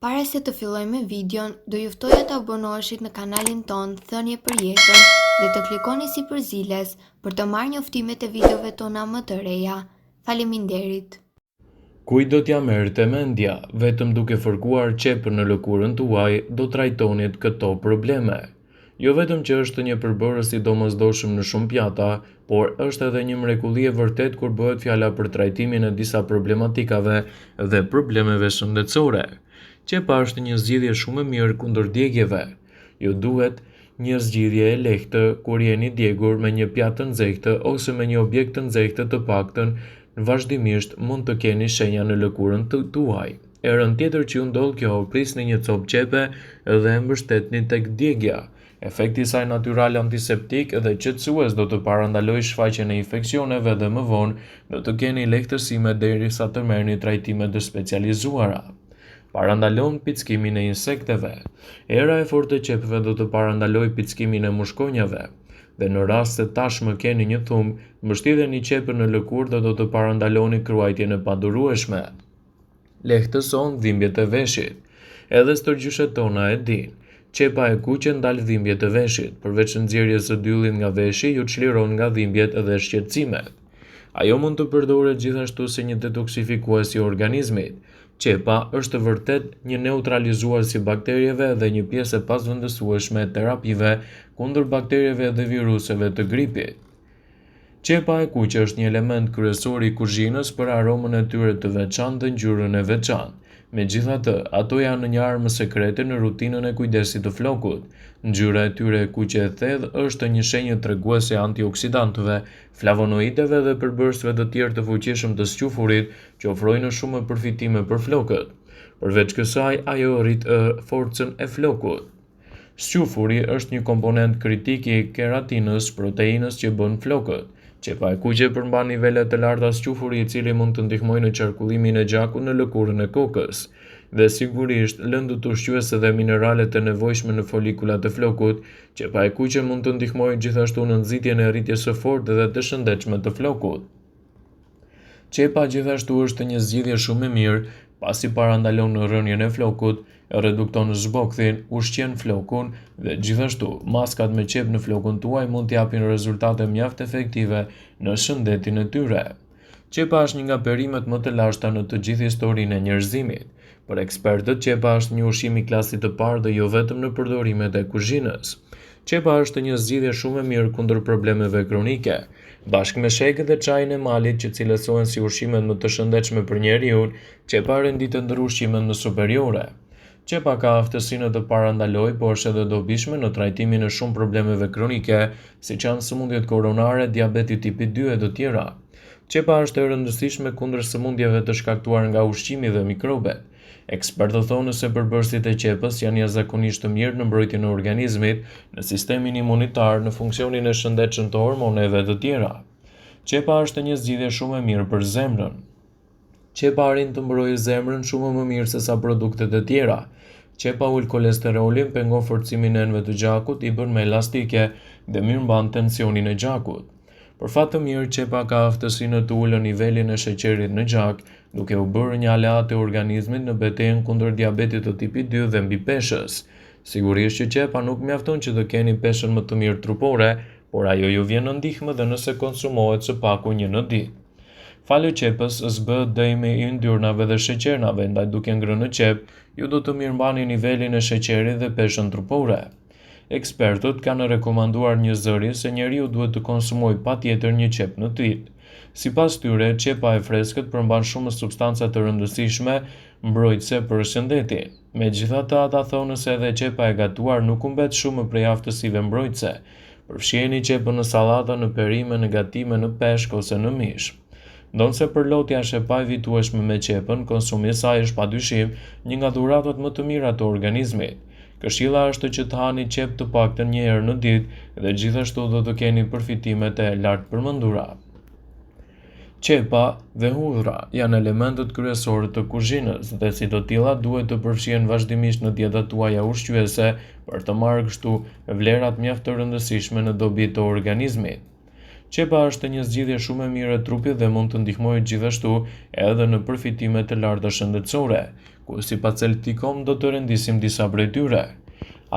Para se të fillojmë me videon, do ju ftoja të abonoheshit në kanalin tonë Thënie për Jetën dhe të klikoni sipër ziles për të marrë njoftimet e videove tona më të reja. Faleminderit! Kujt do t'ia merrte mendja, vetëm duke fërkuar qepën në lëkurën tuaj, do trajtonit këto probleme. Jo vetëm që është një përbërës i domosdoshëm në shumë pjata, por është edhe një mrekulli e vërtetë kur bëhet fjala për trajtimin e disa problematikave dhe problemeve shëndetësore. Qepa është një zgjidhje shumë e mirë kundër djegieve. Ju duhet një zgjidhje e lehtë kur jeni djegur me një pjatë të nxehtë ose me një objekt të nxehtë të paktën vazhdimisht mund të keni shenja në lëkurën tuaj. Herën tjetër që ju ndodh kjo, prisni një copë qepe dhe e mbështetni tek djegia. Efekti i saj natyral antiseptik dhe qetësues do të parandalojë shfaqjen e infeksioneve dhe më vonë do të keni lehtësime derisa të merrni trajtime të specializuara. Parandalon pickimin e insekteve. Era e fortë e qepëve do të parandalojë pickimin e mushkonjave. Dhe në rast se tashmë keni një thumb, mbështilleni qepën në lëkurë dhe do të parandaloni kruajtjen e padurueshme. Lehtëson dhimbjet e veshit. Edhe stërgjyshet tona e dinë. Qepa e kuqe ndal dhimbjet e veshit. Përveç nxjerrjes së dyllit nga veshi, ju çliron nga dhimbjet dhe shqetësimet. Ajo mund të përdoret gjithashtu si një detoksifikues i organizmit. Qepa është vërtet një neutralizues i bakterieve dhe një pjesë e pazëvendësueshme e terapive kundër bakterieve dhe viruseve të gripit. Qepa e kuqe është një element kryesor i kuzhinës për aromën e tyre të veçantë dhe ngjyrën e veçantë. Megjithatë, ato janë një armë sekrete në rutinën e kujdesit të flokut. Ngjyra e tyre e kuqe e thellë është një shenjë treguese e antioksidantëve, flavonoideve dhe përbërësve të tjerë të fuqishëm të squfurit që ofrojnë shumë përfitime për flokët. Përveç kësaj, ajo rrit forcën e flokut. Squfuri është një komponent kritik i keratinës, proteinës që bën flokët. Qepa e kuqe përmban nivele të larta squfuri i cili mund të ndihmojë në qarkullimin e gjakut në lëkurën e kokës. Dhe sigurisht, lëndët ushqyese dhe mineralet e nevojshme në folikulat e flokut, qepa e kuqe mund të ndihmojë gjithashtu në nxitjen e rritjes së fortë dhe të shëndetshme të flokut. Qepa gjithashtu është një zgjidhje shumë e mirë, pasi parandalon rënien e flokut, redukton zbokthin, ushqen flokun dhe gjithashtu maskat me qepë në flokun tuaj mund të japin rezultate mjaft efektive në shëndetin e tyre. Qepa është një nga perimet më të lashta në të gjithë historinë e njerëzimit. Për ekspertët, qepa është një ushqim i klasit të parë dhe jo vetëm në përdorimet e kuzhinës. Qepa është një zgjidhje shumë e mirë kundër problemeve kronike. Bashkë me shegët dhe çajin e malit që cilësohen si ushqimet më të shëndetshme për njeriun, qepa renditet ndër ushqimet më superiore. Qepa ka aftësinë të parandalojë, por është edhe e dobishme në trajtimin e shumë problemeve kronike, siç janë sëmundjet koronare, diabeti tipit 2 e të tjera. Qepa është e rëndësishme kundër sëmundjeve të shkaktuar nga ushqimi dhe mikrobet. Ekspertët thonë se përbërësit e qepës janë jashtëzakonisht të mirë në mbrojtjen e organizmit, në sistemin imunitar, në funksionin e shëndetshëm të hormoneve e të tjera. Qepa është një zgjidhje shumë e mirë për zemrën. Qepa arrin të mbrojë zemrën shumë më mirë sesa produktet e tjera. Qepa ul kolesterolin, pengon forcimin e enëve të gjakut, i bën më elastike dhe mirëmban tensionin e gjakut. Për fat të mirë, qepa ka aftësinë të ulë nivelin e sheqerit në gjak, duke u bërë një aleat e organizmit në betejën kundër diabetit të tipit 2 dhe mbipeshës. Sigurisht që qepa nuk mjafton që të keni peshën më të mirë trupore, por ajo ju vjen në ndihmë dhe nëse konsumohet së paku një në ditë. Falë qepës zbehet dëmi i yndyrnave dhe sheqernave, ndaj duke ngrënë qepë, ju do të mirëmbani nivelin e sheqerit dhe peshën trupore. Ekspertët kanë rekomanduar njëzëri se njeriu duhet të konsumojë patjetër një qepë në ditë. Sipas tyre, qepa e freskët përmban shumë substanca të rëndësishme mbrojtëse për shëndetin. Megjithatë, ata thonë se edhe qepa e gatuar nuk humbet shumë prej aftësive mbrojtëse. Përfshijeni qepën në sallata, në perime, në gatime, në peshk ose në mish. Ndonëse përlotja është e paevitueshme me qepën, konsumi i saj është padyshim një nga dhuratat më të mira të organizmit. Këshilla është që të hani qepë të paktën një herë në ditë dhe gjithashtu do të keni përfitimet e lartpërmendura. Qepa dhe hudhra janë elementët kryesorë të kuzhinës dhe si të tilla duhet të përfshihen vazhdimisht në dietat tuaja ushqyese për të marrë kështu vlerat mjaft të rëndësishme në dobi të organizmit. Qepa është një zgjidhje shumë e mirë e trupit dhe mund të ndihmojë gjithashtu edhe në përfitime të larta shëndetësore, ku sipas Healthy.com do të rendisim disa prej tyre.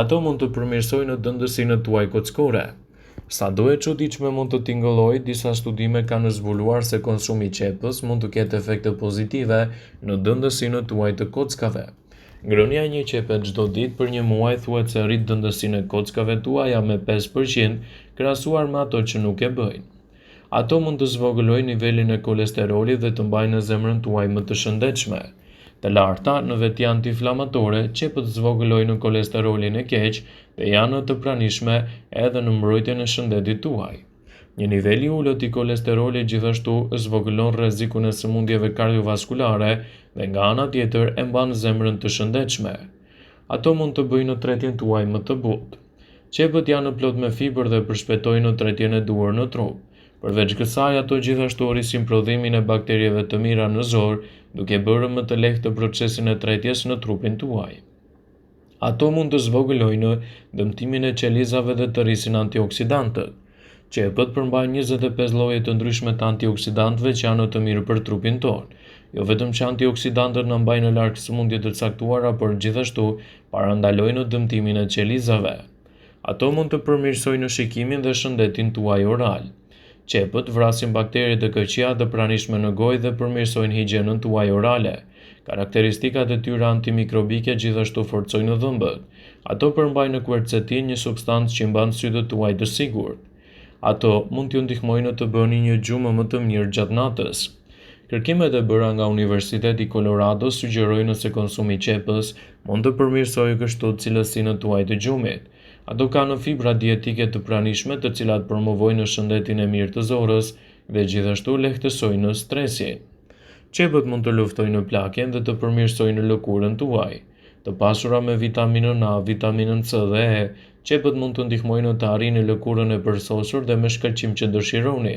Ato mund të përmirësojnë dëndësinë tuaj kockore. Sado e çuditshme mund të tingëllojë, disa studime kanë zbuluar se konsumi i qepës mund të ketë efekte pozitive në dëndësinë tuaj të kockave. Ngrënia e një qepe çdo ditë për një muaj thuhet se rrit dëndësinë e kockave tuaja me 5% krahasuar me ato që nuk e bëjnë. Ato mund të zvogëlojnë nivelin e kolesterolit dhe të mbajnë zemrën tuaj më të shëndetshme. Të larta në veti antiinflamatore, qepët zvogëlojnë kolesterolin e keq dhe janë të pranishme edhe në mbrojtjen e shëndetit tuaj. Një nivel i ulët i kolesterolit gjithashtu zvogëlon rrezikun e sëmundjeve kardiovaskulare dhe nga ana tjetër e mban zemrën të shëndetshme. Ato mund të bëjnë tretjen tuaj më të butë. Qepët janë plot me fibër dhe përshpejtojnë tretjen e duhur në trup. Përveç kësaj, ato gjithashtu rrisin prodhimin e bakterieve të mira në zorrë, duke bërë më të lehtë procesin e tretjes në trupin tuaj. Ato mund të zvogëlojnë dëmtimin e qelizave dhe të rrisin antioksidantët. Qepët përmbajnë 25 lloje të ndryshme të antioksidantëve që janë të mirë për trupin tonë. Jo vetëm që antioksidantët na mbajnë larg sëmundje të caktuara, por gjithashtu parandalojnë dëmtimin e qelizave. Ato mund të përmirësojnë shikimin dhe shëndetin tuaj oral. Qepët vrasin bakteriet e këqija të pranishme në gojë dhe përmirësojnë higjienën tuaj orale. Karakteristikat e tyre antimikrobike gjithashtu forcojnë dhëmbët. Ato përmbajnë kuercetin, një substancë që mban sytë tuaj të sigurt. Ato mund t'ju ndihmojnë të bëni një gjumë më të mirë gjatë natës. Kërkimet e bëra nga Universiteti i Kolorados sugjerojnë se konsumi i qepës mund të përmirësojë kështu cilësinë tuaj të gjumit. Ato kanë fibra dietike të pranishme të cilat promovojnë shëndetin e mirë të zorrës dhe gjithashtu lehtësojnë stresin. Qepët mund të luftojnë plakjen dhe të përmirësojnë lëkurën tuaj. Të pasura me vitaminën A, vitaminën C dhe E, qepët mund të ndihmojnë të arrini lëkurën e përsosur dhe me shkëlqim që dëshironi.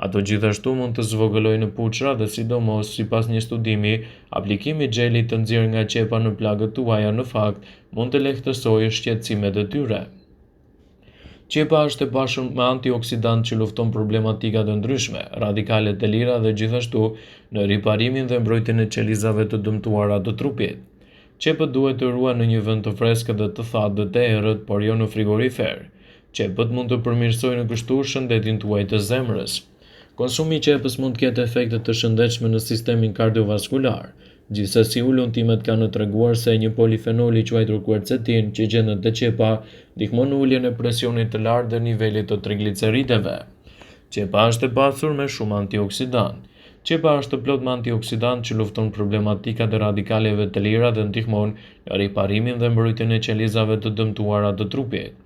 Ato gjithashtu mund të zvogëlojnë puçra dhe sidomos, sipas një studimi, aplikimi i xhelit të nxjerrë nga qepa në plagët tuaja në fakt mund të lehtësojë shqetësimet e tyre. Qepa është e pasur me antioksidantë që lufton problematika të ndryshme, radikalet e lira dhe gjithashtu në riparimin dhe mbrojtjen e qelizave të dëmtuara të trupit. Qepët duhet të ruhen në një vend të freskët dhe të thatë dhe të errët, por jo në frigorifer. Qepët mund të përmirësojnë kështu shëndetin tuaj të zemrës. Konsumi i qepës mund të ketë efekte të shëndetshme në sistemin kardiovaskular. Gjithsesi, hulumtimet kanë treguar se një polifenol i quajtur kuercetin, që gjendet te qepa, ndihmon në uljen e presionit të lartë dhe nivelit të triglicerideve. Qepa është e pasur me shumë antioksidantë. Qepa është plot me antioksidantë që lufton problematikat e radikaleve të lira dhe ndihmon në riparimin dhe mbrojtjen e qelizave të dëmtuara të trupit.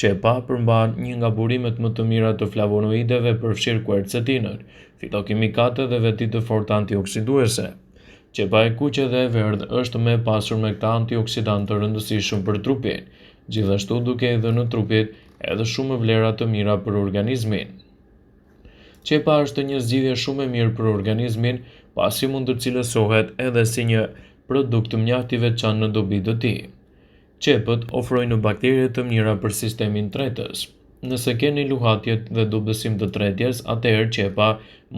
Qepa përmban një nga burimet më të mira të flavonoideve përfshirë kuercetinën, fitokimikate dhe veti të forta antioksiduese. Qepa e kuqe dhe e verdhë është më e pasur me këta antioksidantë të rëndësishëm për trupin, gjithashtu duke i dhënë trupit edhe shumë vlera të mira për organizmin. Qepa është një zgjidhje shumë e mirë për organizmin, pasi mund të cilësohet edhe si një produkt mjaft i veçantë në dobi të tij. Qepët ofrojnë bakterie të mira për sistemin tretës. Nëse keni luhatje dhe dobësim të tretjes, atëherë qepa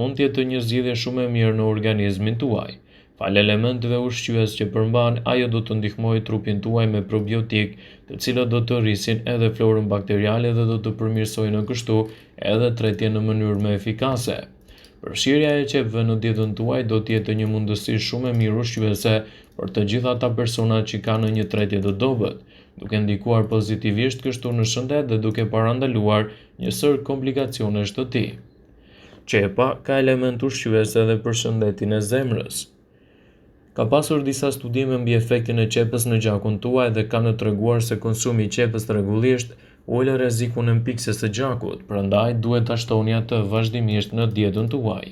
mund të jetë një zgjidhje shumë e mirë në organizmin tuaj. Falë elementëve ushqyes që përmban, ajo do të ndihmojë trupin tuaj me probiotikë, të cilët do të rrisin edhe florën bakteriale dhe do të përmirësojnë kështu edhe tretjen në mënyrë më efikase. Përfshirja e qepëve në dietën tuaj do të jetë një mundësi shumë e mirë ushqyese për të gjithë ata persona që kanë një tretje të dobët, duke ndikuar pozitivisht kështu në shëndet dhe duke parandaluar një sërë komplikacionesh të tij. Qepa ka elementë ushqyes edhe për shëndetin e zemrës. Ka pasur disa studime mbi efektin e qepës në gjakun tuaj dhe kanë treguar se konsumi i qepës rregullisht ul rrezikun e mpiksjes së gjakut, prandaj duhet ta shtoni atë vazhdimisht në dietën tuaj.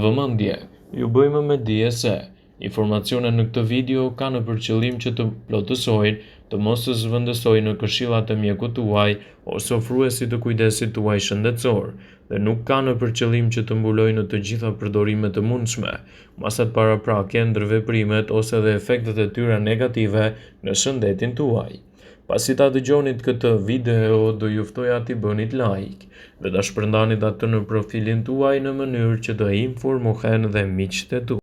Vëmendje, ju bëjmë me dije se Informacionet në këtë video kanë për qëllim që të plotësojnë, të mos zëvendësojnë këshillat e mjekut tuaj ose ofruesit të kujdesit tuaj shëndetësor dhe nuk kanë për qëllim që të mbulojnë të gjitha përdorimet e mundshme, masat paraprake, ndërveprimet ose dhe efektet e tyre negative në shëndetin tuaj. Pasi ta dëgjonit këtë video, do ju ftoja t'i bënit like dhe ta shpërndanit atë në profilin tuaj në mënyrë që të informohen dhe miqtë e tu.